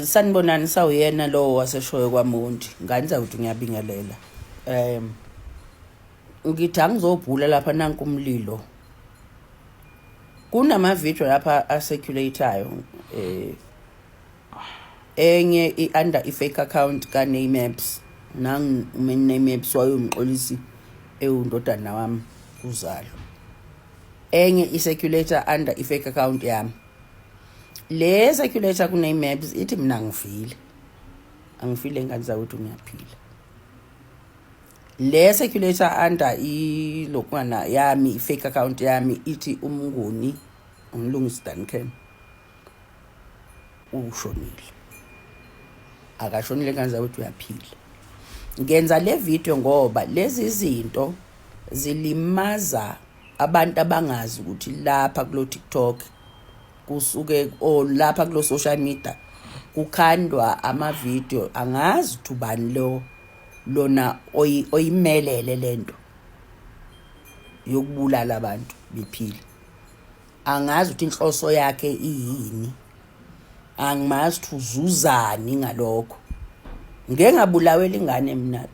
Sanibonani, sawuyena lowo waseshoyo kwaMondi. Ngane zakuthi ngiyabingelela. Ngithi angizobhula lapha nanku umlilo. Kunama-video lapha a-circulate-ayo, enye i-under i-fake account ka-Naymaps. Nangu uMnaymaps wayewumxolisi ewundodana wami uzalo. Enye i-circulate under i-fake account yami. Le circulate ku-Naymaps ithi mina ngifile. Angifile, ngane zakwethu, ngiyaphila. Le circulate under ilokwana yami, i-fake account yami, ithi uMnguni, uMlungisi Duncan, ushonile. Akashonile, ngane zakwethu, uyaphila. Ngenza le video ngoba lezi zinto zilimaza abantu abangazi ukuthi lapha kulo TikTok kusuke or lapha kulo social media kukhandwa ama-video. Angazi ukuthi ubani lo lona oyimelele lento yokubulala abantu bephila. Angazi ukuthi inhloso yakhe iyini, angimazi ukuthi uzuzani ngalokho. Ngeke ngabulawela ingane mina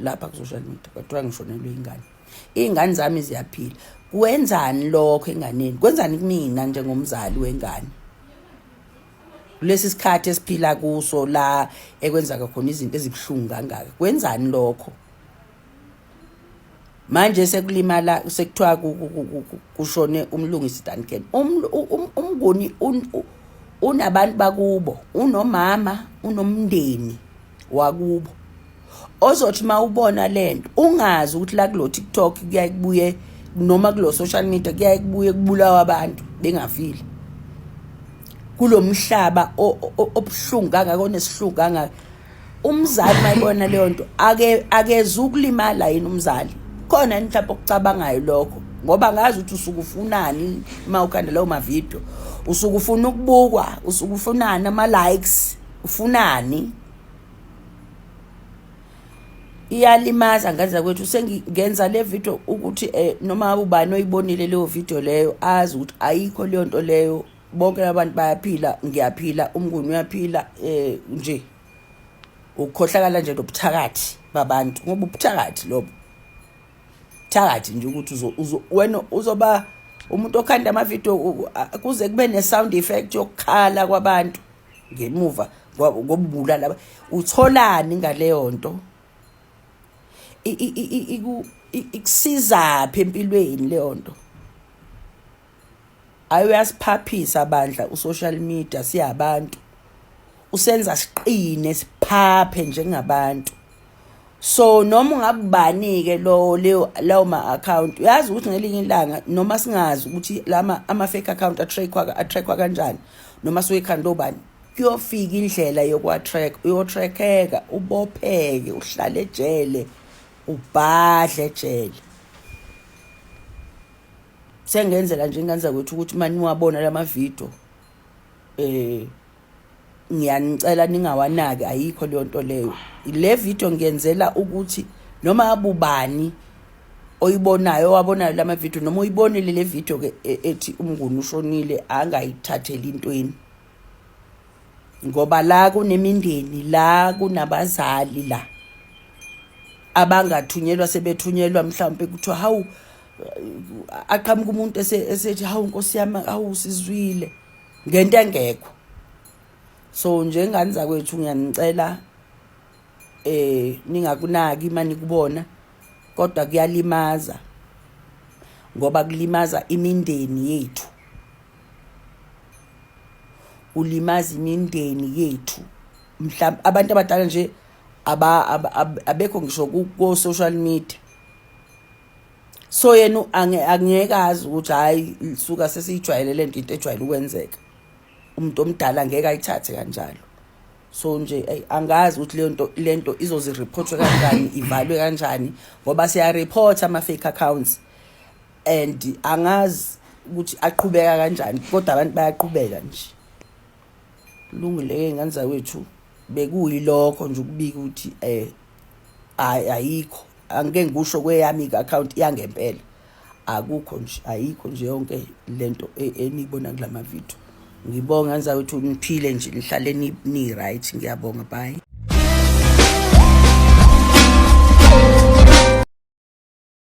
lapha ku-social media, kodwa ngishonelwe ingane. Iy'ngane zami ziyaphila. Kwenzani lokho enganeni? Kwenzani kumina njengomzali wengane kulesi sikhathi esiphila kuso la ekwenzeka khona izinto ezibuhlungu kangaka? Kwenzani lokho manje sekulimala, sekuthiwa kushone uMlungisi Duncan? UMnguni unabantu bakubo, unomama, unomndeni wakubo ozothi mawubona lento ungazi ukuthi la kulo TikTok kuyaye kubuye noma kulo social media kuyaye kubuye kubulawa abantu bengafile. Kulomhlaba obuhlungu kangaka, onesihluku kangaka, umzali mayibona leyo nto ake akeze ukulimala yini umzali khona yini mhlawumbe okucabangayo lokho? Ngoba ngazi ukuthi usuke ufunani uma ukhanda lawo mavidiyo. Usuke ufuna ukubukwa? Usuke ufunani, ama-likes? Ufunani? Iyalimaza, ngane zakwethu. Sengingenza le video ukuthi noma ubani oyibonile leyo video leyo azi ukuthi ayikho leyo nto leyo. Bonke abantu bayaphila, ngiyaphila, uMnguni uyaphila. Nje ukukhohlakala nje nobuthakathi babantu, ngoba ubuthakathi lobo, thakathi nje ukuthi wena uzoba umuntu okhanda amavidiyo kuze kube ne-sound effect yokukhala kwabantu ngemuva ngokubulala. Utholani ngaleyo nto? Ikusizaphi empilweni leyo nto? Ayi, uyasiphaphisa bandla u-social media siyabantu, usenza siqine, siphaphe njengabantu. So noma ungabani-ke lo leyo lawo ma-account, uyazi ukuthi ngelinye ilanga, noma singazi ukuthi lama ama-fake account a-trackwa kanjani noma suke ekhanda obani, kuyofika indlela yokwa-track, uyo-trackeka, ubopheke, uhlale ejele, ubhadle ejele. Sengenzela nje, ingane zakwethu, ukuthi uma niwabona lama video, ngiyanicela ningawanaki, ayikho leyo nto leyo. Le video ngiyenzela ukuthi noma abubani oyibonayo, owabonayo lama video, noma uyibonile le video ke ethi uMnguni ushonile, angayithatheli intweni, ngoba la kunemindeni, la kunabazali la abangathunyelwa, sebethunyelwa mhlawumbe kuthiwa hawu, aqhamuka umuntu esethi, "Hawu nkosi yami, hawu, sizwile ngento engekho." So njengane zakwethu, ngiyanicela ningakunaki mani kubona, kodwa kuyalimaza ngoba kulimaza imindeni yethu, kulimaza imindeni yethu. Mhlawumbe abantu abadala nje abekho ngisho ku social media, so yena angeke azi ukuthi hayi, suka, sesiyijwayele lento, into ejwayele ukwenzeka. Umuntu omdala ngeke ayithathe kanjalo. So nje angazi ukuthi leyo nto, lento izozi-reportwe kanjani, ivalwe kanjani, ngoba siya-report ama-fake accounts and angazi ukuthi aqhubeka kanjani, kodwa abantu bayaqhubeka nje. Kulungile-ke, ngane zakwethu, bekuyilokho nje ukubika ukuthi ayikho. Angike ngikusho kweyami i-account yangempela, akukho nje, ayikho nje yonke lento eniyibona kulama video. Ngibonga ngizakuthi niphile nje, nihlale ni right. Ngiyabonga, bye.